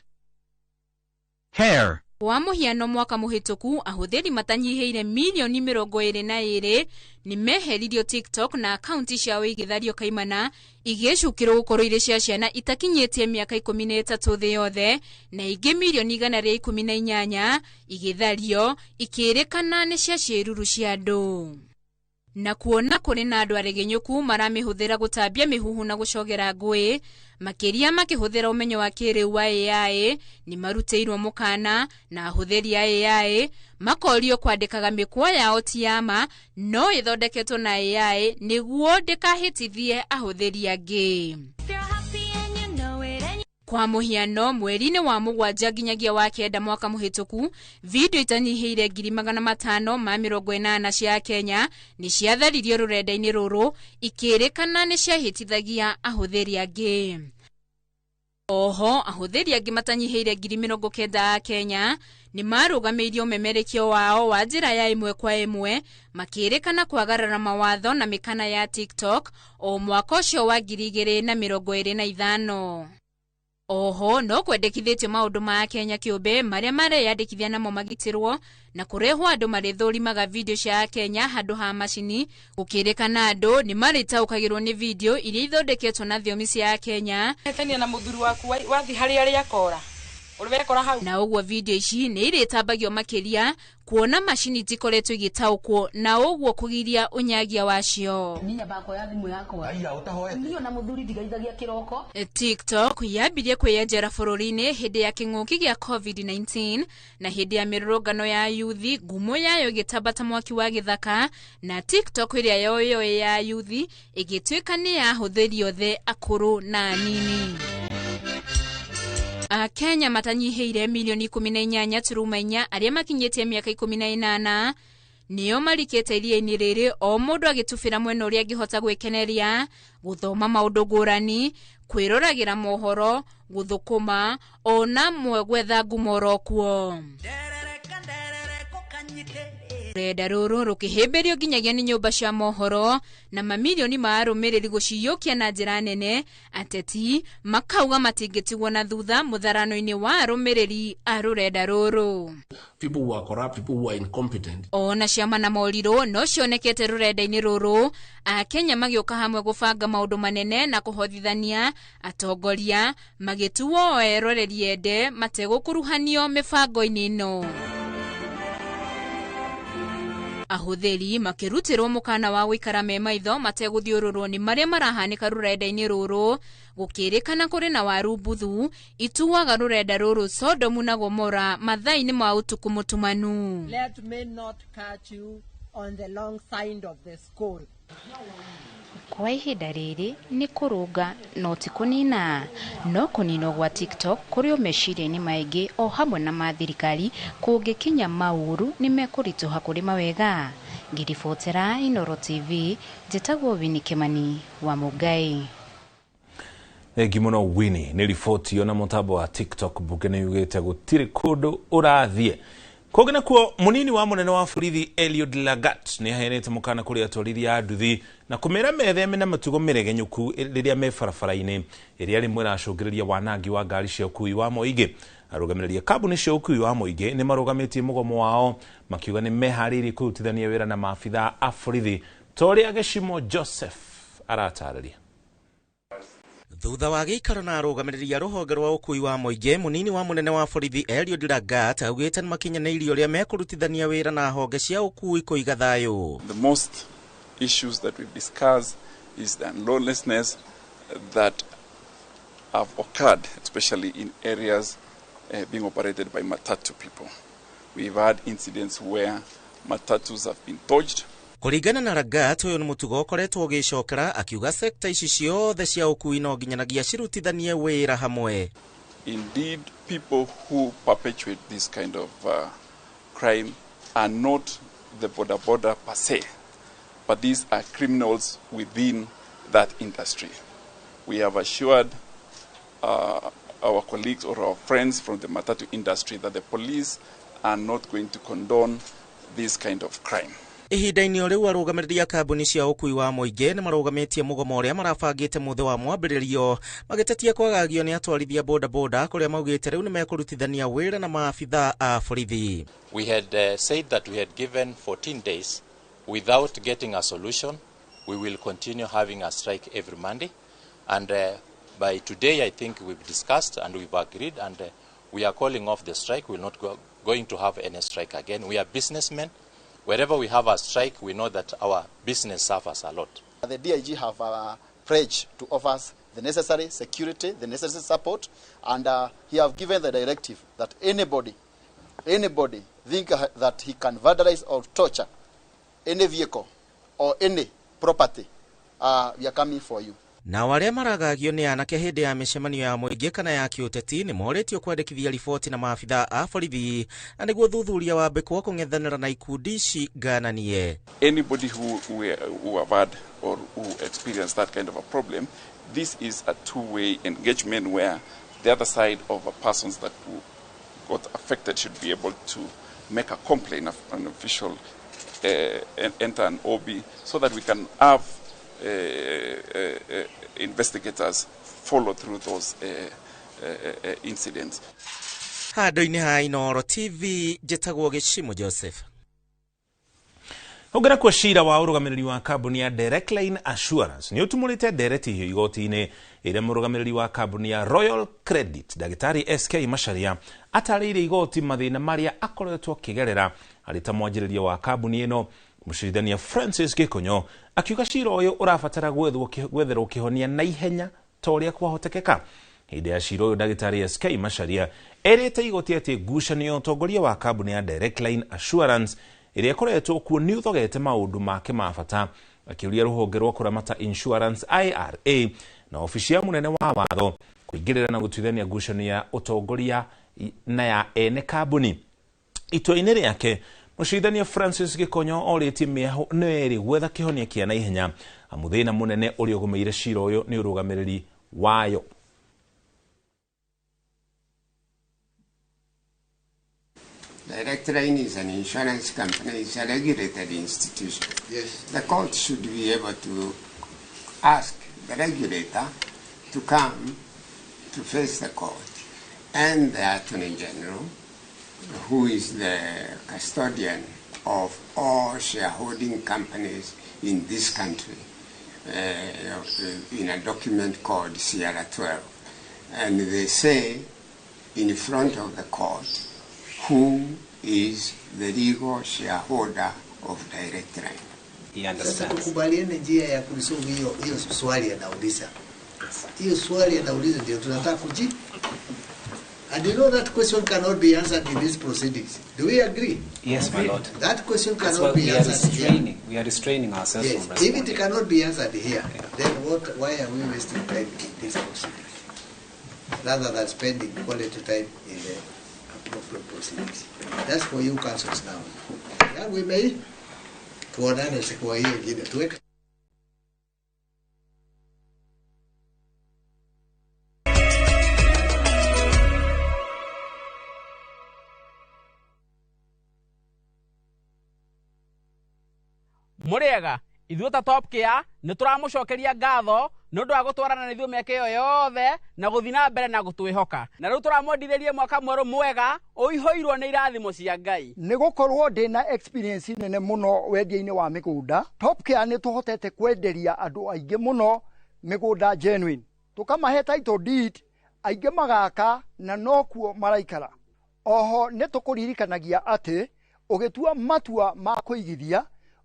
Hair. Kwa mũhiano mwaka mũhĩtũku ahũthĩri matanyihĩire mirioni 22 nĩ meheririo TikTok na akaunti ciao igĩthario kaimana igĩcukĩrwo gũkorwo irĩ cia ciana itakinyĩtie mĩaka 13 thĩ yothe na ingĩ mirioni 118 igĩthario ikĩrĩkana nĩ cia ciĩruru cia andũ. Na kuona kũrĩ na andũ aregenyũku maramĩhũthĩra gũtambia mĩhuhu na gũcogera ngũĩ makĩria makĩhũthĩra ũmenyo wa kĩrĩu wa AI nĩ marutĩirwo mũkana na ahũthĩri a AI makorio kwandĩkaga mĩkwa yao ti ya ma no ĩthondeketwo na AI nĩguo ndĩkahĩtithie ahũthĩri angĩ. Kwa mũhiano, mweri-inĩ wa 7 nginyagia wa 9 mwaka mũhĩtũku, video itanyihĩire 580,000 cia Kenya nĩ ciatharirio rũrenda-inĩ rũrũ ikĩrĩkana nĩ ciahĩtithagia ahũthĩri angĩ. Oho, ahũthĩri angĩ matanyihĩire 90,000 a Kenya nĩ marũgamĩirio ũmemerekio wao wa njĩra ya ĩmwe kwa ĩmwe makĩrĩkana kwagarara mawatho na mĩkana ya TikTok o mwaka ũcio wa 2025. Oho, no kwendekithĩtio maũndũ ma Kenya kĩũmbe marĩa mareyandĩkithia namo magitĩrwo na kũrehwo andũ marĩthũrimaga video cia Kenya handũ ha macini, gũkĩrĩkana andũ nĩ marĩtaũkagĩrwo nĩ video iria ithondeketwo na thiomi cia Kenya. Hetania na mũthuri waku wathi harĩa arĩa akora. Ũrĩwekora hau. Na ũguo video ici nĩ irĩtambagio makĩria kuona macini itikoretwo igĩtaũkwo na ũguo kũgiria ũnyagia wacio. Niĩ nyambaga kuoya thimũ yakwa. Aya, ũtahoete. Niĩ ona mũthuri ndigaithagia kĩroko. TikTok yambirie kwĩyenjera bũrũri-inĩ hĩndĩ ya kĩng'ũki gĩa COVID-19 na hĩndĩ ya mĩrũrũngano ya yuthi, ngumo yayo ĩgĩtambata mwaki wa gĩthaka na TikTok ĩrĩa yoyoe ya yuthi ĩgĩtuĩka nĩ ya ahũthĩri othe akũrũ na anini. Akenya matanyihĩire milioni 18.4 arĩa makinyĩtie mĩaka 18 nĩo marikĩte iria-inĩ rĩrĩ, o mũndũ agĩtubĩra mwena ũrĩa angĩhota gwĩkeneria, gũthoma maũndũ ngũrani, kwĩroragĩra mohoro, gũthũkũma, ona mwe gwetha ngumo oro kuo. Rũrenda rũrũ rũkĩhĩmbĩrio nginyagia nĩ nyũmba cia mohoro na mamirioni ma arũmĩrĩri gũciyũkia na njĩra nene, ateti makauga matingĩtigwo na thutha mũtharano-inĩ wa arũmĩrĩri a rũrenda rũrũ. People who are corrupt, people who are incompetent. Ona ciama na morirũ no cionekete rũrenda-inĩ rũrũ, Akenya magĩũka hamwe gũbanga maũndũ manene na kũhothithania, atongoria magĩtuo o eroreri ende mategũkuruhanio mĩbango-inĩ ĩno. Ahũthĩri makĩrutĩrwo mũkana wa gũikara me maitho mategũthiũrũrwo nĩ marĩa marahanĩka rũrenda-inĩ rũrũ, gũkĩrĩkana kũrĩ na waru mbuthu ituaga rũrenda rũrũ Sodomu na Gomora mathaa-inĩ ma ũtukũ mũtumanu. Let me not catch you on the long side of the school. Kwa ihinda rĩrĩ nĩ kũrũnga no ti kũnina, no kũninwo gwa TikTok kũrĩ o meciria-inĩ maingĩ o hamwe na ma thirikari kũngĩkinya maũru nĩ mekũritũha kũrĩ mawega. Ngĩribotera Inooro TV, njĩtagwo Winnie Kimani wa Mũngai. Thengi mũno Winnie nĩ riboti ona mũtambo wa TikTok mbunge nĩ yugĩte gũtirĩ kũndũ ũrathiĩ. Kũngĩ nakuo, mũnini wa mũnene wa borithi Eliud Lagat nĩ aheanĩte mũkana kũrĩ atwarithia a nduthi na kũmera metheme na mĩtugo mĩregenyũku rĩrĩa me barabara-inĩ ĩrĩa rĩmwe ĩracũngĩrĩria wanangi wa ngari cia ũkui wa mũingĩ. Arũgamĩrĩri a kambuni cia ũkui wa mũingĩ nĩ marũgamĩtie mũgomo wao makiuga nĩ meharĩirie kũrutithania wĩra na maabithaa a borithi ta ũrĩa Gĩcimo Joseph aratarĩria. Thutha wa gĩikaro na arũgamĩrĩri a rũhonge rwa ũkui wa mũingĩ, mũnini wa mũnene wa borithi Eliud Lagat augĩte nĩ makinyanĩirie ũrĩa mekũrutithania wĩra na honge cia ũkui kũiga thayũ. The most issues that we've discussed is the lawlessness that have occurred, especially in areas being operated by matatu people. We've had incidents where matatus have been torched. Kũringana na Lagat, ũyũ nĩ mũtugo ũkoretwo ũgĩcokera, akiuga sekta ici ciothe cia ũkui no nginyanagia cirutithanie wĩra hamwe. Indeed, people who perpetuate this kind of crime are not the border border per se, but these are criminals within that industry. We have assured our colleagues or our friends from the matatu industry that the police are not going to condone this kind of crime. Ihinda-inĩ o rĩu arũgamĩrĩri a kambuni cia ũkui wa mũingĩ nĩ marũgamĩtie mũgomo ũrĩa marabangĩte mũthĩ wa mwambĩrĩrio magĩtetia kwagagio nĩ atwarithia bodaboda kũrĩa maugĩte rĩu nĩ mekũrutithania wĩra na maabithaa a borithi. We had said that we had given 14 days without getting a solution. We will continue having a strike every Monday, and by today I think we've discussed and we've agreed, and we are calling off the strike. We're not going to have any strike again. We are businessmen. Wherever we have a strike, we know that our business suffers a lot. The DIG have pledged to offer us the necessary security, the necessary support, and he have given the directive that anybody think that he can vandalize or torture any vehicle or any property, we are coming for you. Nao arĩa maragagio nĩ anake hĩndĩ ya mĩcemanio ya mũingĩ kana ya kĩũteti nĩ morĩtio kwandĩkithia riboti na maabitha a borithi na nĩguo thuthuria wambĩkwo kũng'ethanĩra na ikundi ici ngananie. Anybody who have had or who experienced that kind of a problem, this is a two-way engagement where the other side of a persons that who got affected should be able to make a complaint of an official, enter an OB, so that we can have investigators follow through those incidents. Handũ-inĩ ha Inooro TV, njĩtagwo Gĩcimo Joseph. Hongera kwa cira wa ũrũgamĩrĩri wa kambuni ya Direct Line Assurance nĩ ũtumũrĩte ndereti hiyo igoti-inĩ ĩrĩa mũrũgamĩrĩri wa kambuni ya Royal Credit Ndagĩtarĩ SK Macharia atarĩirie igoti mathĩna marĩa akoretwo akĩgerera arĩ ta mwanjĩrĩria wa kambuni ĩno. Mũcirithania Francis Gĩkonyo akiuga cira ũyũ ũrabatara gwetherwo kĩhonia na ihenya ta ũrĩa kwahotekeka. Hĩndĩ ya cira ũyũ Ndagĩtarĩ SK Macharia erĩte igoti atĩ ngucanio ya ũtongoria wa kambuni ya Direct Line Assurance ĩrĩa ĩkoretwo kuo nĩ ũthogete maũndũ make ma bata, akĩũria rũhonge rwa kũramata insurance IRA na obici ya mũnene wa watho kũingĩrĩra na gũtuithania ngucanio ya ũtongoria na ya ene kambuni. Itua-inĩ rĩake mũcirithania Francis Gĩkonyo orĩtie mĩahũ ĩno ĩrĩ gwetha kĩhonia kĩa naihenya amu thĩna mũnene ũrĩa ũgũmĩire cira ũyũ nĩ ũrũgamĩrĩri wayo. Direct Line is an insurance company, it's a regulated institution. Yes. The court should be able to ask the regulator to come to face the court and the Attorney General, who is the custodian of all shareholding companies in this country, in a document called CR12. And they say in front of the court who is the legal shareholder of Direct Line. He understands. Sasa tukubaliane njia ya kulisolve hiyo swali anauliza. Hiyo swali anauliza ndio tunataka kujibu. And you know that question cannot be answered in these proceedings. Do we agree? Yes, my lord. That question cannot be answered here. We are restraining ourselves from responding. If it cannot be answered here, then why are we wasting time in these proceedings? Rather than spending quality time in the appropriate proceedings. That's for you counsels now. Yeah, we may tuonane siku hiyo ingine tuweke. Mũrĩega ithuĩ ta Top Care nĩ tũramũcokeria ngatho nĩ ũndũ wa gũtwarana na ithuĩ mĩaka ĩyo yothe na gũthiĩ na mbere na gũtwĩhoka. Na rĩu tũramwendithĩria mwaka mwerũ mwega ũihũirwo nĩ irathimo cia Ngai. Nĩ gũkorwo ndĩna experience nene mũno wendia-inĩ wa mĩgũnda, Top Care nĩ tũhotete kwenderia andũ aingĩ mũno mĩgũnda genuine, tũkamahe title deed, aingĩ magaka na nokuo maraikara. Oho nĩ tũkũririkanagia atĩ ũgĩtua matua ma kũigithia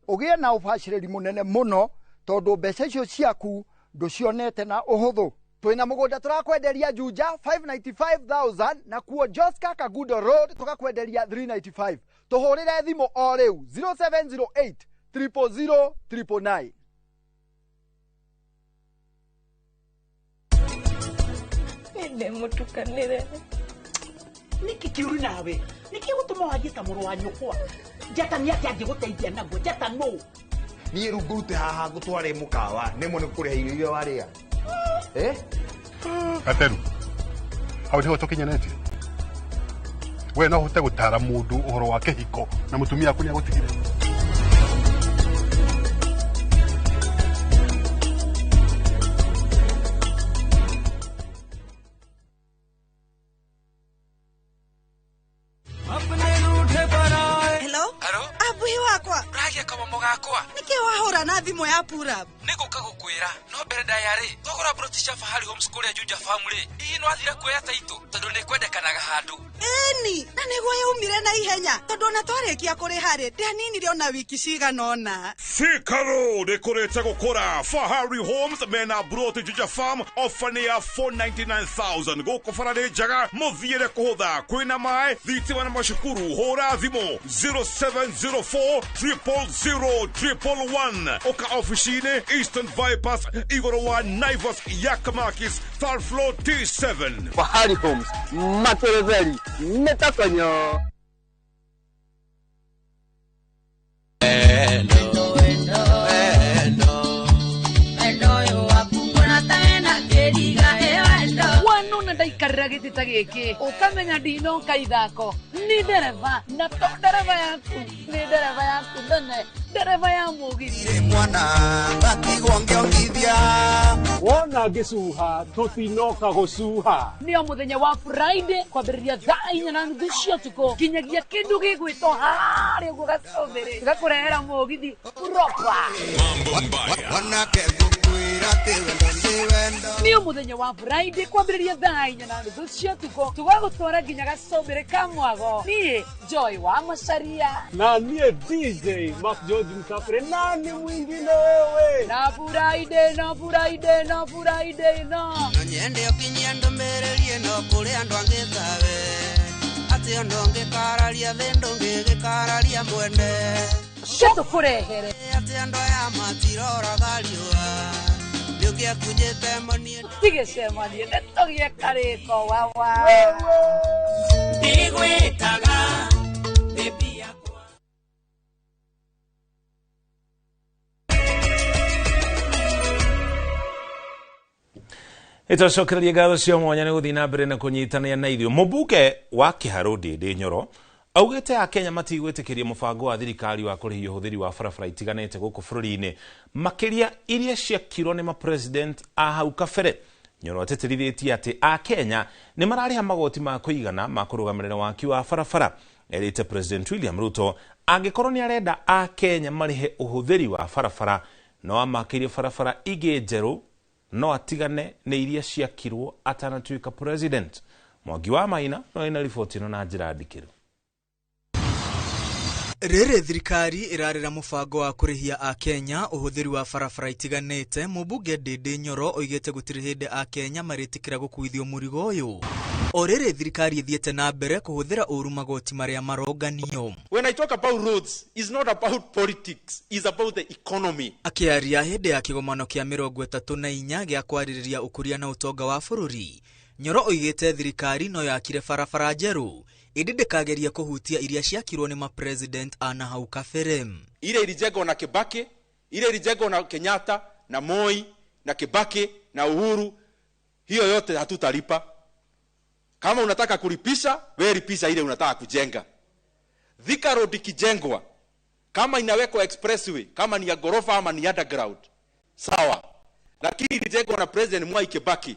ũgĩe na ũbacĩrĩri mũnene mũno tondũ mbeca icio ciaku ndũcionete na ũhũthũ. Twĩna mũgũnda tũrakwenderia Juja 595,000 na kuo Joska Kagudo Road tũgakwenderia 395. Tũhũrĩre thimũ o rĩu 0708 000 999. Nĩ mũtukanĩre. Nĩkĩ kĩũru nawe? Nĩkĩ gũtũma warie ta mũrũ wa nyũkwa? Njata nĩ atĩa angĩgũteithia naguo? Njata nũ? Niĩ rĩu ngũrute haha ngũtware mũkawa nĩmo nĩ kũrĩha irio iria warĩa. Gateru, hau nĩho tũkinyanĩtie. We no ũhote gũtara mũndũ ũhoro wa kĩhiko na mũtumia waku nĩagũtigire. Wahũra na thimũ ya Purab. Nĩngũka gũkwĩra no mbere ndaya rĩ twagũra broti cia Fahari Homes kũrĩa Juja Farm rĩ hihi nĩwathire kuoya taitũ tondũ nĩkwendekanaga handũ. Ĩni na nĩguo yaumire na ihenya tondũ ona twarĩkia kũrĩha rĩ ndianinire ona wiki cigana ũna. Thika Road ĩkũrĩte gũkũra. Fahari Homes mena broti Juja Farm ofa nĩ ya 499,000 gũkũ bara nĩ njega mũthiĩre kũhũtha kwĩna maĩ thitima na macukuru. Hũra thimũ 0704 000 111. 1. Ũka ofici-inĩ Eastern Bypass igũrũ wa Naivas Yakamakis third floor T7. Fahari Homes materezeri nĩtakonyo. Wanona ndaikarĩra gĩtĩ ta gĩkĩ ũkamenya ndinoka ithako nĩ ndereba na to ndereba yaku nĩ ndereba yaku nene ndereba ya mũgithi mwana ngatigwo ngĩongithia wona ngĩcuha tũtinoka gũcuha. Nĩ o mũthenya wa Friday kwambĩrĩria thaa 4:30 cia ũtukũ nginyagia kĩndũ gĩgwĩtwo harĩa ũguo gacũmbĩrĩ gĩgakũrehera mũgithi proper. Wanake ngũkwĩra atĩ wendo nĩ wendo. Nĩ o mũthenya wa Friday kwambĩrĩria thaa 4:30 cia ũtukũ tũgagũtwara nginya gacũmbĩrĩ ka mwago. Niĩ Joy wa Macharia na niĩ DJ Mark George Msafiri nani mwingine wewe na Friday no Friday no Friday no no nyende ũkinyia ndũmĩrĩri ĩno kũrĩ andũ angĩ tawe atĩ ona ũngĩkararia thĩ ndũngĩgĩkararia mwene citũkũrehere atĩ andũ aya matiroraga riũa nĩũkĩakunjĩte manie tigĩcemanie nĩtũgĩe karĩko wawa ndigwĩtaga baby yakwa. Ĩtũcokererie ngatho cia mwanya nĩ gũthiĩ na mbere na kũnyitanĩra na ithuĩ. Mũmbunge wa Kĩharũ Ndĩndĩ Nyoro augĩte Akenya matigwĩtĩkĩria mũbango wa thirikari wa kũrĩhia ũhũthĩri wa barabara itiganĩte gũkũ bũrũri-inĩ makĩria iria ciakirwo nĩ mapresident a hau kabere. Nyoro atĩtĩrithĩtie atĩ Akenya nĩ mararĩha magoti ma kũigana ma kũrũgamĩrĩra waki wa barabara. Erĩte President William Ruto angĩkorwo nĩ arenda Akenya marĩhe ũhũthĩri wa barabara no amakĩrie barabara ingĩ njerũ no atigane nĩ iria ciakirwo atanatuĩka president. Mwangi wa Maina no ina riboti ĩno na njĩra ndikĩru. Rĩrĩ thirikari ĩrarĩra mũbango wa kũrĩhia Akenya ũhũthĩri wa barabara itiganĩte. Mũmbunge Ndĩndĩ Nyoro oigĩte gũtirĩ hĩndĩ Akenya marĩtĩkĩra gũkuithio mũrigo ũyũ. O rĩrĩ thirikari ĩthiĩte na mbere kũhũthĩra ũru magoti marĩa maronganio. When I talk about roads, it's not about politics, it's about the economy. Akĩaria hĩndĩ ya kĩgomano kĩa 34 gĩa kwarĩrĩria ũkũria na ũtonga wa bũrũri, Nyoro oigĩte thirikari no yakire barabara njerũ ĩndĩ ndĩkageria kũhutia iria ciakirwo nĩ mapresident ana hau kabere. Ile ilijengwa na Kibaki, ile ilijengwa na Kenyatta na Moi na Kibaki na Uhuru, hiyo yote hatutalipa. Kama unataka kulipisha, wewe lipisha ile unataka kujenga. Thika Road ikijengwa, kama inawekwa expressway, kama ni ya gorofa ama ni underground, sawa. Lakini ilijengwa na President Mwai Kibaki,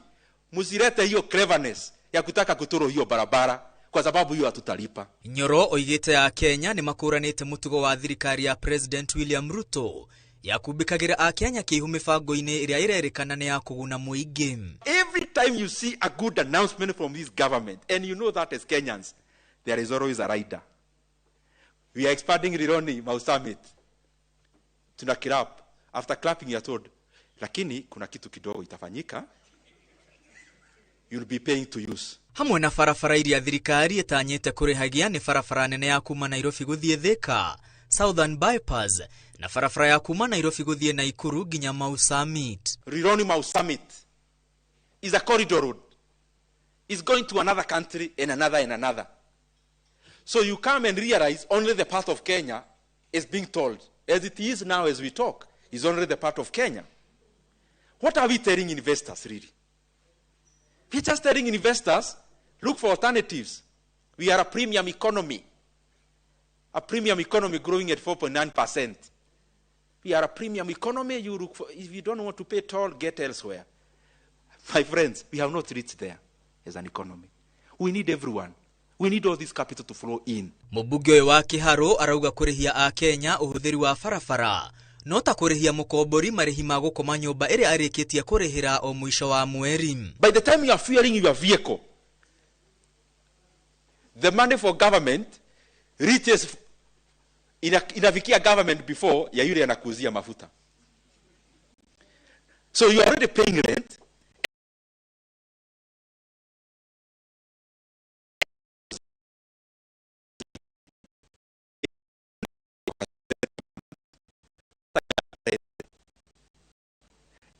msirete hiyo cleverness ya kutaka kutoro hiyo barabara kwa sababu hiyo hatutalipa. Nyoro oigĩte Akenya nĩ makũranĩte mũtugo wa thirikari ya President William Ruto ya kumbĩkagĩra Akenya kĩihu mĩbango-inĩ ĩrĩa ĩrerĩkana nĩ ya kũguna mũingĩ. Every time you see a good announcement from this government, and you know that as Kenyans, there is always a rider. We are expanding Rironi Mau Summit. Tuna clap. After clapping you are told, lakini kuna kitu kidogo itafanyika. You'll be paying to use. Hamwe na barabara iria thirikari ĩtanyĩte kũrĩhagia nĩ barabara nene ya kuma Nairobi gũthiĩ Thika, Southern Bypass, na barabara ya kuma Nairobi gũthiĩ Naikuru nginya Mau Summit. Rironi Mau Summit is a corridor road. It's going to another country and another and another. So you come and realize only the part of Kenya is being told. As it is now as we talk, is only the part of Kenya. What are we telling investors really? We're just telling investors, look for alternatives. We are a premium economy. A premium economy growing at 4.9%. We are a premium economy. You look for, if you don't want to pay toll, get elsewhere. My friends, we have not reached there as an economy. We need everyone. We need all this capital to flow in. Mũmbunge ũyũ wa Kĩharũ arauga kũrĩhia Akenya ũhũthĩri wa barabara no ta kũrĩhia mũkombori marĩhi ma gũkoma nyũmba ĩrĩa arĩkĩtie kũrĩhĩra o mũico wa mweri. By the time you are fueling your vehicle, the money for government reaches inafikia government before ya yule anakuuzia mafuta. So you are already paying rent.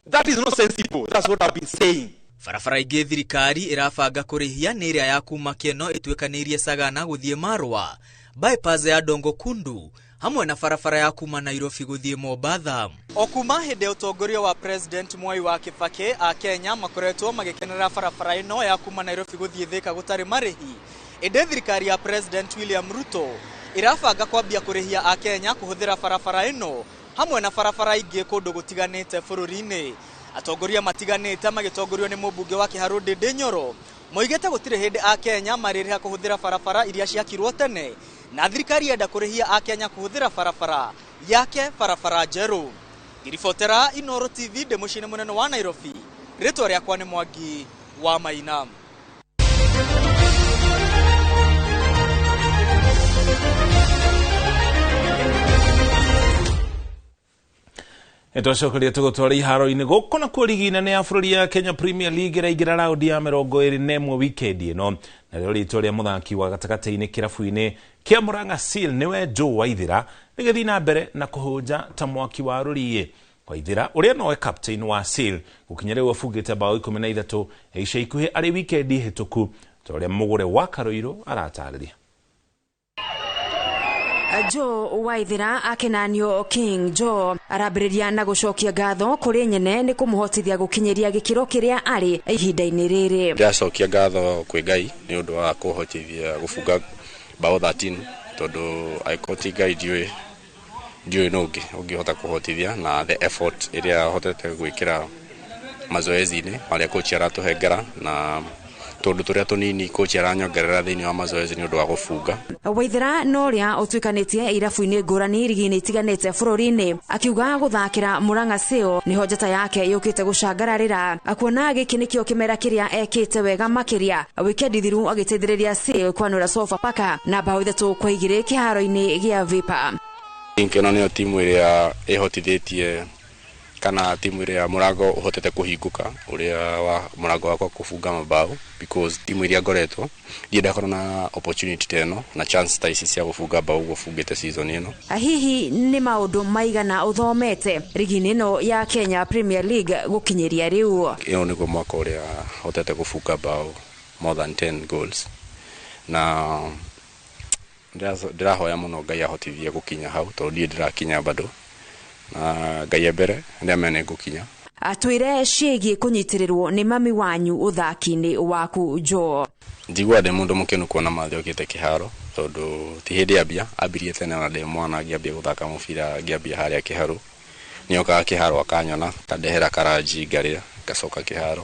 That is not sensible. That's what I've been saying. Barabara ingĩ thirikari ĩrabanga kũrĩhia nĩ ĩrĩa ya kuma Keno ĩtuĩkanĩirie Sagana gũthiĩ Marwa, bypass ya Dongo Kundu hamwe na barabara ya kuma Nairobi gũthiĩ Mombatha. O kuma hĩndĩ ya ũtongoria wa President Mwai wa Kibaki, a Kenya makoretwo magĩkenera barabara ĩno ya kuma Nairobi gũthiĩ Thika gũtarĩ marĩhi. Ĩndĩ thirikari ya President William Ruto ĩrabanga kwambia kũrĩhia a Kenya kũhũthĩra barabara ĩno hamwe na barabara ingĩ kũndũ gũtiganĩte bũrũri-inĩ. Atongoria matiganĩte magĩtongorio nĩ mũmbunge wa Kĩharũ Ndĩndĩ Nyoro moigĩte gũtirĩ hĩndĩ a Kenya marĩrĩha kũhũthĩra barabara iria ciakirwo tene, na thirikari yenda kũrĩhia a Kenya kũhũthĩra barabara yake barabara njerũ. Ngĩribotera Inooro TV ndĩ mũciĩ-inĩ mũnene wa Nairobi, rĩtwa rĩakwa nĩ Mwangi wa Maina. Nĩtwacokeria tũgũtwara iharo-inĩ gũkũ nakuo rigi nene ya bũrũri ya Kenya Premier League ĩraingĩra raundi ya 21 wikendi ĩno, narĩo rĩtwa rĩa mũthaki wa gatagatĩ-inĩ kĩrabu-inĩ kĩa Murang'a Seal nĩwe Joe Waithĩra rĩgĩthiĩ na mbere na kũhũnja ta mwaki wa rũriĩ. Waithĩra ũrĩa nowe captain wa Seal gũkinya rĩu abungĩte bao 13 ica ikuhĩ arĩ wikendi hĩtũku, ta ũrĩa Mũgũre wa Karũirũ aratarĩria. Joe Waithĩra akenanio King Joe arambĩrĩria na gũcokia ngatho kũrĩ nyene nĩ kũmũhotithia gũkinyĩria gĩkĩro kĩrĩa arĩ ihinda-inĩ rĩrĩ. Ndĩracokia ngatho kwĩ Ngai nĩ ũndũ wa kũhotithia gũbunga bao 13 tondũ angĩkorwo ti Ngai ndiũĩ nũ ũngĩ ũngĩhota kũhotithia, na the effort ĩrĩa hotete gwĩkĩra mazoezi-inĩ marĩa coach aratũhengera na tondũ tũrĩa tũnini coach aranyongerera thĩinĩ wa mazoezi nĩ ũndũ wa gũbunga. Waithĩra no ũrĩa ũtuĩkanĩtie irabu-inĩ ngũrani rigi-inĩ itiganĩte bũrũri-inĩ akiuga gũthakĩra Murang'a Seal nĩho njata yake yũkĩte gũcangararĩra, akuona gĩkĩ nĩkĩo kĩmera kĩrĩa ekĩte wega makĩria. Wikendi thiru agĩteithĩrĩria Seal kwanũra Sofapaka na bao 3-2 kĩharo-inĩ gĩa Vipa. Ĩno nĩyo timu ĩrĩa ĩhotithĩtie kana timu ĩrĩa mũrango ũhotete kũhingũka ũrĩa wa mũrango wakwa kũbunga mabao, because timu iria ngoretwo ndirĩ ndakorwo na opportunity ta ĩno na chance ta ici cia gũbunga bao ũguo bungĩte season ĩno. Hihi nĩ maũndũ maigana ũthomete rigi-inĩ ĩno ya Kenya Premier League gũkinyĩria rĩu? Ĩno nĩguo mwaka ũrĩa hotete kũbunga bao more than 10 goals, na ndĩrahoya mũno Ngai ahotithie gũkinya hau tondũ ndirĩ ndĩrakinya bado, na Ngai mbere ndĩramenya nĩ ngũkinya. Atwĩre ciĩgiĩ kũnyitĩrĩrwo nĩ mami wanyu ũthaki-inĩ waku Joe. Njiguaga ndĩ mũndũ mũkenu kuona Mathĩ okĩte kĩharo tondũ ti hĩndĩ ambia ambirie tene ona ndĩ mwana ngĩambia gũthaka mũbira ngĩambia harĩa kĩharo. Nĩokaga kĩharo akanyona akandehera karanji ngarĩa ngacoka kĩharo.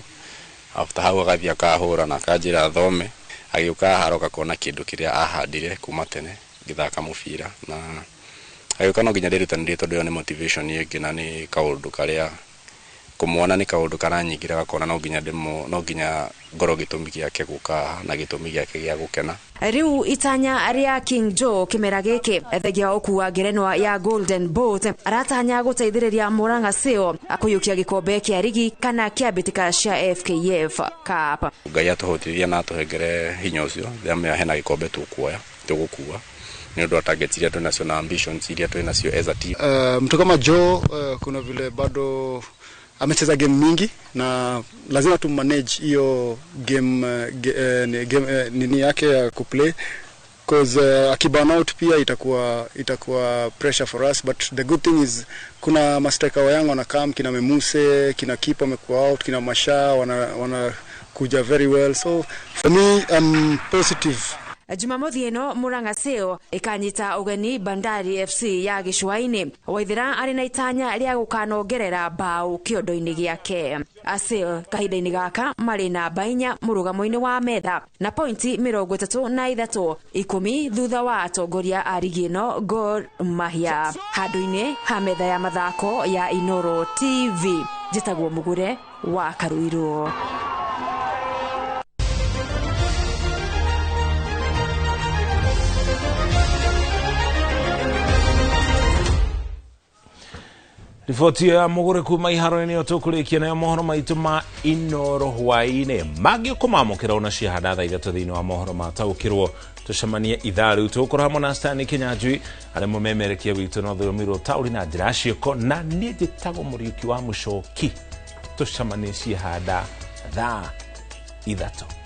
After hau agathiĩ akahũra na akanjĩra thome, agĩũka haha aroka kuona kĩndũ kĩrĩa ahandire kuma tene ngĩthaka mũbira, na agĩũka no nginya ndĩrutanĩrie tondũ ĩyo nĩ motivation ĩngĩ na nĩ kaũndũ karĩa kũmuona nĩ kaũndũ karanyingĩra gakona no nginya ngorwo gĩtũmi gĩake gũka haha na gĩtũmi gĩake gĩa gũkena. Rĩu itanya rĩa King Joe kĩmera gĩkĩ thengia wa ũkua ngerenwa ya Golden Boat aratanya gũteithĩrĩria Murang'a Seal kũiyũkia gĩkombe kĩa rigi kana kĩa mbĩtĩka cia FKF Cup. Ngai atũhotithia na atũhengere hinya ũcio ndĩramenya hena gĩkombe tũkuoya tũgũkua nĩ ũndũ wa targets iria twĩnacio na ambitions iria twĩnacio as a team. Mtu kama Joe kuna vile bado amecheza game mingi na lazima tu manage hiyo game, game nini yake ya kuplay, cause akiburn out pia itakuwa pressure for us, but the good thing is kuna mastriker wa Yanga wanakam, kina Memuse, kina Kipa amekuwa out, kina Masha wana kuja very well, so for me I'm positive. Jumamothi ĩno Murang'a Seal ĩkanyita ũgeni Bandari FC ya gĩcũa-inĩ. Waithĩra arĩ na itanya rĩa gũkanongerera bao kĩondo-inĩ gĩake. Seal kahinda-inĩ gaka marĩ namba 4 mũrũgamo-inĩ wa metha na pointi 33, 10 thutha wa atongoria a rigi ĩno Gor Mahia. Handũ-inĩ ha metha ya mathako ya Inooro TV, njĩtagwo Mũgũre wa Karũirũ. Riboti ya Mũgũre kuma iharo-inĩ ĩyo tũkũrĩkia nayo mohoro maitũ ma Inooro hwaĩ-inĩ. Mangĩ ũkũmamũkĩra ona ciahanda thaa 3 thĩinĩ wa mohoro ma taũkĩrwo. Tũcemanie ithaa rĩu tũgũkorwo hamwe na Stanley Kinyanjui arĩa mũmemerekia witũ na ũthũrũmi rwa taũri na njĩra ya ciĩko, na niĩ njĩtagwo Mũriũki wa Mũcoki. Tũcemanie ciehanda thaa 3.